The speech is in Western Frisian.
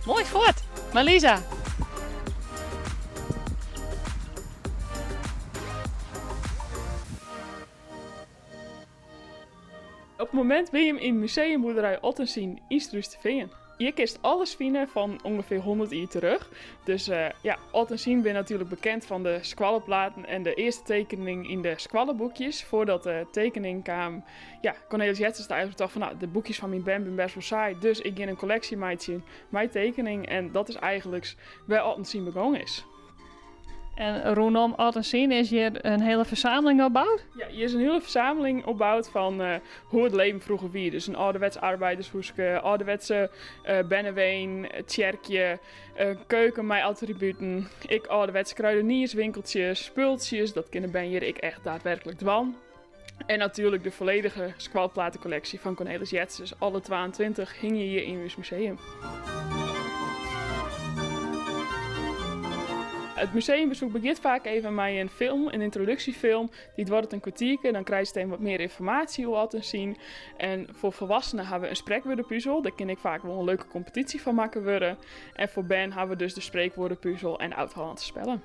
Moai fuort, mei Lisa. Op it momint binne jim yn museumboerderij Ottensien yn Surhústerfean. Hjir kinst alles fine fan ûngefear 100 jier terug. Dus uh, ja, Ottensien bin natuerlik bekend fan de skoalleplaten en de earste tekening yn de skoalleboekjes. Foardat de tekening kaam, ja, Cornelis Jetses eigenlijk tocht fan, nou, de boekjes fan myn bern binne best wol saai, dus ik gean in kolleksje meitsjen mei tekening. En dat is eigentlik wêr Ottensien begûn is. En rûnom Ottensien is hjir in hiele fersameling opboud? Ja, hjir is in hiele fersameling opboud fan uh, hoe it leven froeger wie. Dus in âlderwets arbeidershúske, âlderwetse uh, berneween, tsjerkje, uh, keuken mei attributen, ek âlderwetse kruidenierswinkeltsjes, spultsjes. Dat kinne bern hjir ek echt daadwerklik dwaan. En natuerlik de folledige skoalplatekolleksje fan Cornelis Jetses. Alle 22 hingje hjir yn ús museum. It museumbesoek begjint faak even mei in film, in yntroduksjefilm. Dy duorret in kwartierke, dan krijst even wat mear ynformaasje oer Ottensien. En foar folwoeksenen hawwe we in sprekwurdepuzel, dêr kin ek faak wol in leuke kompetysje fan makke wurde. En foar bern hawwe we dus de spreekwoordenpuzzel en Oud-Hollandse spellen.